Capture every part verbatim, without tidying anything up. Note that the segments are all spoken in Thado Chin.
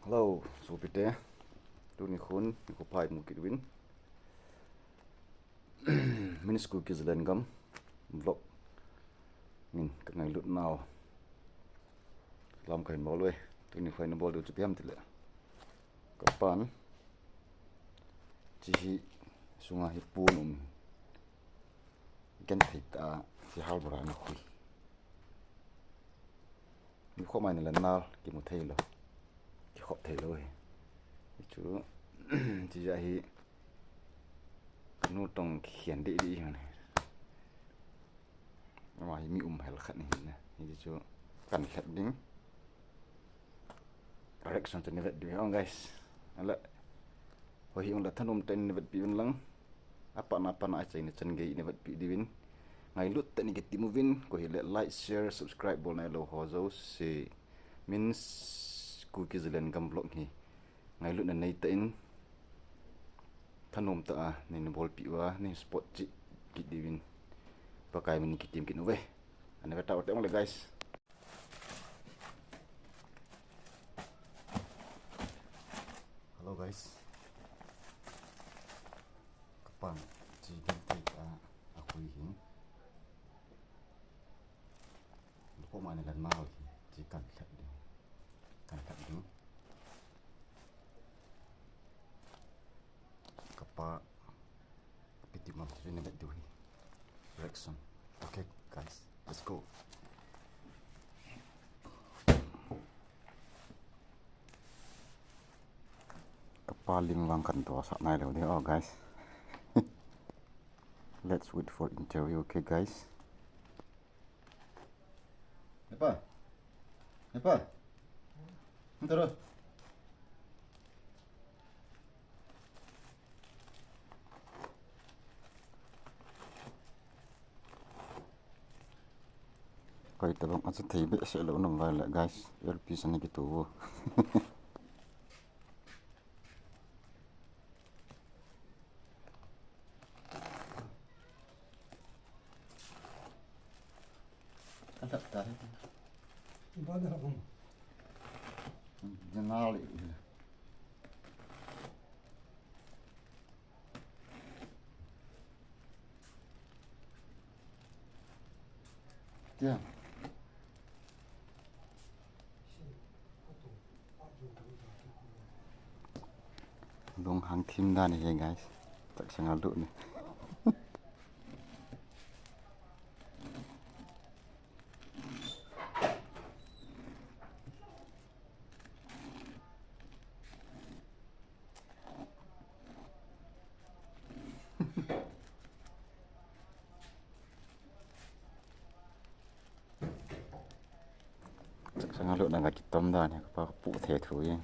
Hello, sopite. Tuni khun, nikho pha imu kit uvin. Min's Kuki Zalengam vlog in kangailut nau lam kahin bol uve. Tuni khun ina bol diu chu ipi ham itile, kapan hiche hi sunga hi pon um, genthei tah a hiche halbura ana khui. Nikho mai ni le nal kimu thei lou, kikhop thei lou hi. Hichu, hiche jeh hi kanu toh kikhen deh deh hi. Ama hi mi um hel khat ahi na. Hichu kan lhep ding. Reaction chu nei vet diu hen guys. Ala, hoi hi ung le thanom tah in nei vetpi uvin lang. Apatna, apatna, achaina chan gei in nei vetpi diuvin ngailut tah in nei kitim uvin. Koi hile like, share, subscribe bol nailou ho jouse, Min's Kuki Zalengam vlog hi ngailutna nei tah in, thanom tah a nei na bolpi uva, nei support cheh kit diuvin Pakai min in kitim kit uve. Ana ve tau te ong le guys. Hello guys. Kapan hiche genthei tah a akhui hin. Nikho mai ni le nal hi hiche kan lhep ding. Kan lhep ding. Kapa, ipi ti ham chu nei vet diu hi. Reaction. Okay, guys, let's go. Kapa lim vang kan dosah nailou ding, oh, guys. Let's wait for interview, okay, guys? Epa. Epa. Ntar. Koi tabang achathei behseh lou nam vai le, guys. Earpiece ana kito. Ka lhep ta hi. Iba da hum. Janal le. Tia. Lunghang thim dan ahi, guys. Chaksang a lut ni. Chaksang a lutna ka kitom dan hi, ka pa ka pu the thu hi.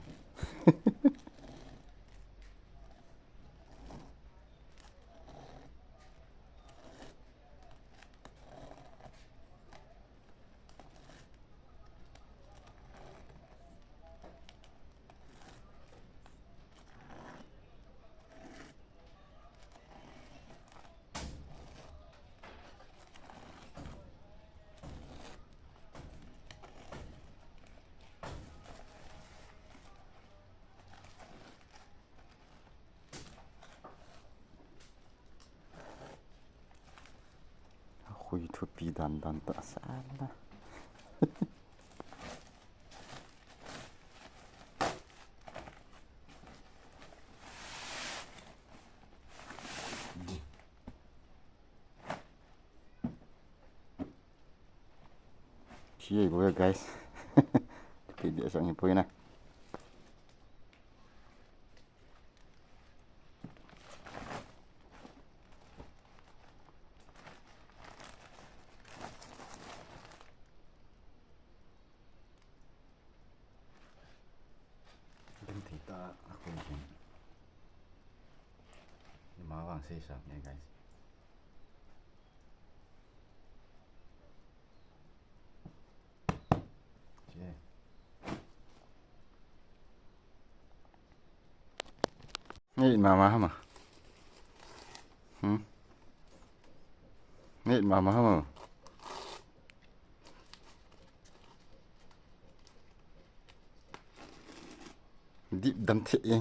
Hui thupi dan dan ta sala. Chia boya, guys. Thupi dia sang hi poi na. Genthei tah a khui hin. Ima vang seisa ne, guys. Che. Nge mama hama. Hmm? Nge mama hama. Dip dam thei e.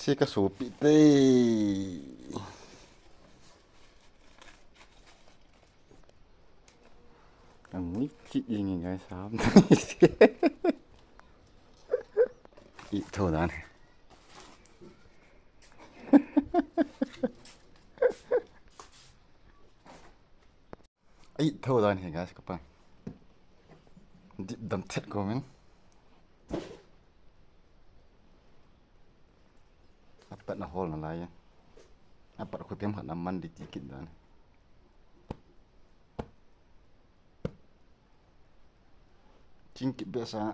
Che ka sopi te. Ang ni chi ing ngai sam. I tho dan. Ai, tho dan hi guys, ka pa. Dip dam thet ko min. Apat na hol na lai. Apat ko tem khat na man di ti kit dan. Ching kit be sa.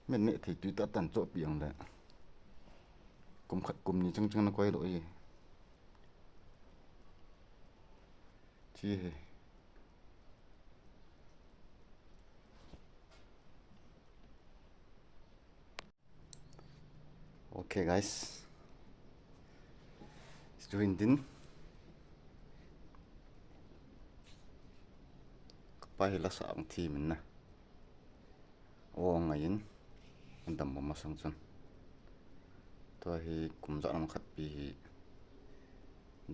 Men ne thei tui ta tan cho piang le. Kum khat kum ni chang chang na koi lo e. Chi he. Okay guys. Join din. Ka pa hi la sa ang thi min na. O ngai in. Dam mo masang chun. Tua hi kum ja na khat pi hi.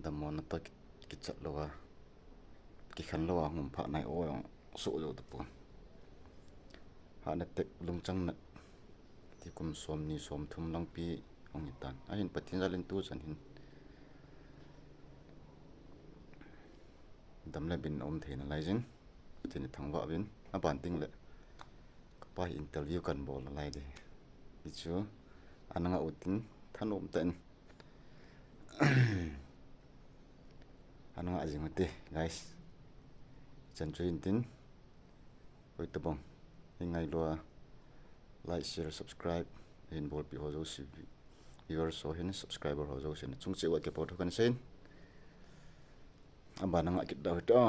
Dam mo na ta ki, ki chat lo a. Ki khan lo a ngum pha nai o yong so jo ta pon. Ha na tek lung chang na. Ti kum som ni som thum lang pi ong hi tan. A hin Pathen jal in tu chan hin. Dam le bin om thei na lai jin. Pathen i thangvah vin. A ban ting le. Ka pa hi interview kan bol na lai di. Ti chu. Ana nga utin thanom ta in. Ana nga jing ute, guys. Chan chu in tin. Oi ta bong. Hi ngai lua. Like, share, subscribe. Hin bol pi ho jo si. Viewers ho hin subscriber ho jo si. Chung che wa ke po tho kan sein. Aba na nga kit da hoi ta.